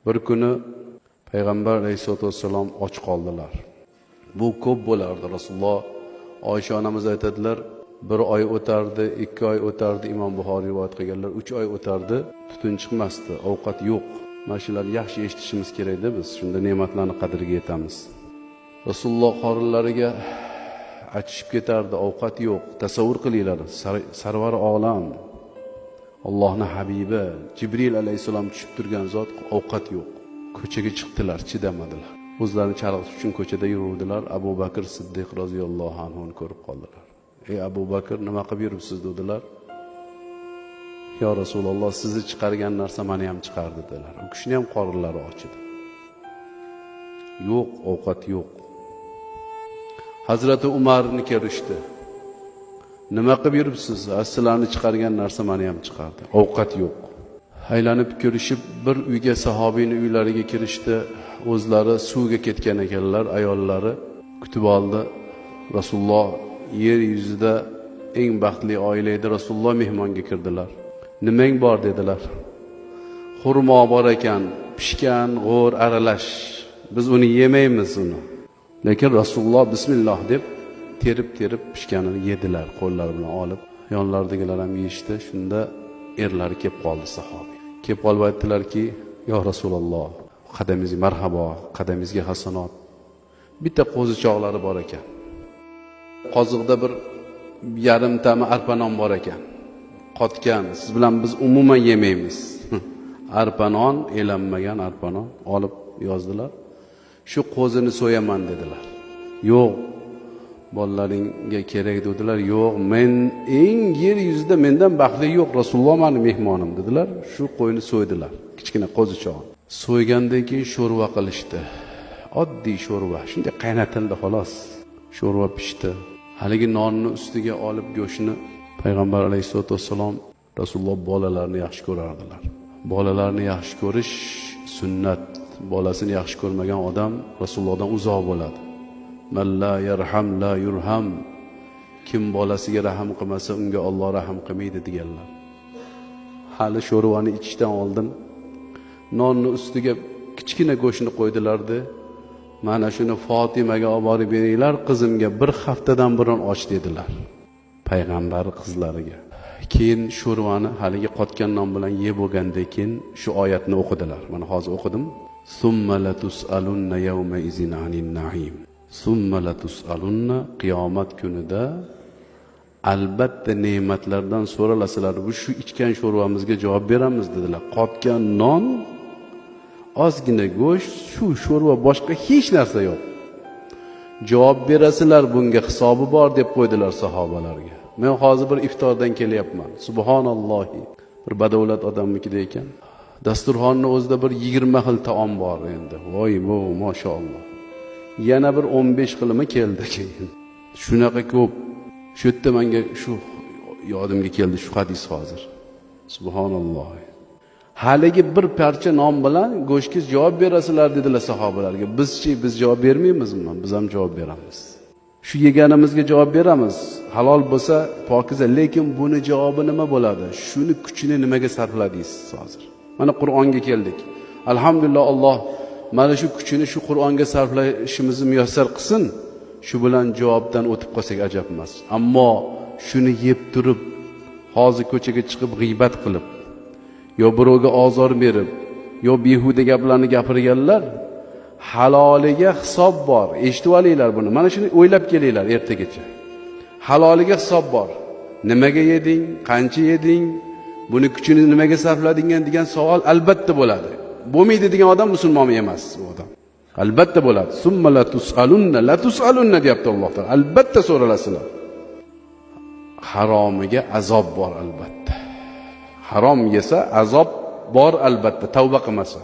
Bir kuni payg'ambar alayhissalotu vassalom och qoldilar. Bu ko'p bo'lardi. Rasululloh, Oysha onamiz aytadilar, bir oy o'tardi, 2 oy o'tardi, Imom Buxoriy rivoyat qilganlar, 3 oy o'tardi, tutun chiqmasdi, ovqat yo'q. Mana shularni yaxshi eshitishimiz kerakda biz, shunda ne'matlarni qadriga yetamiz. Rasululloh qorinlariga achishib ketardi, ovqat yo'q. Tasavvur qilinglar, sarvar olam, Allohni habibi Jibril alayhissalom tushib turgan zot, ovqat yo'q. Ko'chaga chiqdilar, chidamadilar. O'zlarini chalg'itish uchun ko'chada yuruvdilar. Abu Bakr Siddiq roziyallohu anhuni ko'rib qoldilar. "Ey Abu Bakr, nima qilib yuribsiz?" dedilar. "Yo Rasululloh, sizni chiqargan narsa mani ham chiqardi", dedilar. U kishini ham qorinlari och edi. Yo'q, ovqat yo'q. Hazrati Umarni ko'rishdi. "Nima qilib yuribsiz?" "Sizlarni chiqargan narsa mani ham chiqardi, ovqat yo'q." Aylanib ko'rishib, bir uyga, sahobiyni uylariga kirishdi. O'zlari suvga ketgan ekanlar, ayollari kutib oldi. Rasululloh yer yuzida eng baxtli oila edi. Rasululloh mehmonga kirdilar. "Nimang bor?" dedilar. "Xurmo bor ekan, pishgan, g'o'r aralash, biz uni yemaymiz uni." Lekin Rasululloh bismilloh deb terib terib pishganini yedilar, qo'llari bilan olib. Yonlaridagilar ham yeyishdi. Shunda erlari kelib qoldi, sahobiy. Kelib qolib aytdilarki: "Yo Rasululloh, qadamingizga marhabo, qadamingizga hasanot. Bitta qo'zichoqlari bor ekan. Qoziqda bir yarimtami arpa non bor ekan. Qotgan, siz bilan biz umuman yemaymiz. Arpa non, elanmagan arpa non olib yozdilar. Shu qo'zini so'yaman", dedilar. "Yo'q, bolalaringga kerak", dedilar. "Yo'q, men eng yer yuzida mendan baxtli yo'q, Rasululloh mani mehmonim", dedilar. Shu qo'yni so'ydilar, kichkina qo'zichoq. So'ygandan keyin sho'rva qilishdi. Oddiy sho'rva, shunday qaynatildi xolos. Sho'rva pishdi. Haligi nonni ustiga olib go'shtni payg'ambar alayhissalotu vassalom. Rasululloh bolalarni yaxshi ko'rardilar. Bolalarni yaxshi ko'rish sunnat. Bolasini yaxshi ko'rmagan odam Rasulullohdan uzoq bo'ladi. Man la yarham la yurham. Kim bolasiga rahm qilmasa, unga Olloh rahm qilmaydi deganlar. Hali sho'rvani ichishdan oldin nonni ustiga kichkina go'shtni qo'ydilarda, "Mana shuni Fotimaga olib borib beringlar, qizimga, bir haftadan burun och", dedilar payg'ambar qizlariga. Keyin sho'rvani haligi qotgan non bilan yeb bo'lgandan keyin shu oyatni o'qidilar. Mana hozir o'qidim. Summa latus'alunna yawma izin anin na'im. Summa latus'alunna, qiyomat kunida albatta ne'matlardan so'ralasizlar. Bu shu ichgan sho'rvamizga javob beramiz dedilar. Qotgan non, ozgina go'sht, shu sho'rva, boshqa hech narsa yo'q. Javob berasizlar bunga, hisobi bor deb qo'ydilar sahobalarga. Men hozir bir iftordan kelyapman. Subhanallohi. Bir badavlat odamnikida ekan. Dasturxonni o'zida bir 20 xil taom bor endi. Voy bu, mashalloh. Yana bir 15 xilimi keldi keyin. Shunaqa ko'p. Shu yerda menga shu yodimga keldi shu hadis hozir. Subhanalloh. Haligi bir parcha non bilan go'shtga javob berasizlar dedilar sahobalarga. Bizchi, biz javob bermaymizmi? Biz ham javob beramiz. Shu yeganimizga javob beramiz. Halol bo'lsa, pokiza, lekin buni javobi nima bo'ladi? Shuni kuchini nimaga sarfladingiz hozir? Mana Qur'onga keldik. Alhamdulillah, Alloh mana shu kuchini shu Qur'onga sarflashimizni muyassar qilsin. Shu bilan javobdan o'tib qolsak ajab emas. Ammo shuni yeb turib, hozir ko'chaga chiqib g'iybat qilib, yo birovga ozor berib, yo behuda gaplarni gapirganlar, haloliga hisob bor. Eshitib olinglar buni. Mana shuni o'ylab kelinglar ertagacha. Haloliga hisob bor. Nimaga yeding? Qancha yeding? Buni kuchini nimaga sarflading degan savol albatta bo'ladi. Bo'lmaydi degan odam musulmon emas u odam. Albatta bo'ladi. Summa la tusalunna, la tusalunna deyapti Alloh taolo. Albatta so'ralasizlar. Haromiga azob bor albatta. Harom yesa azob bor albatta, tavba qilmasa.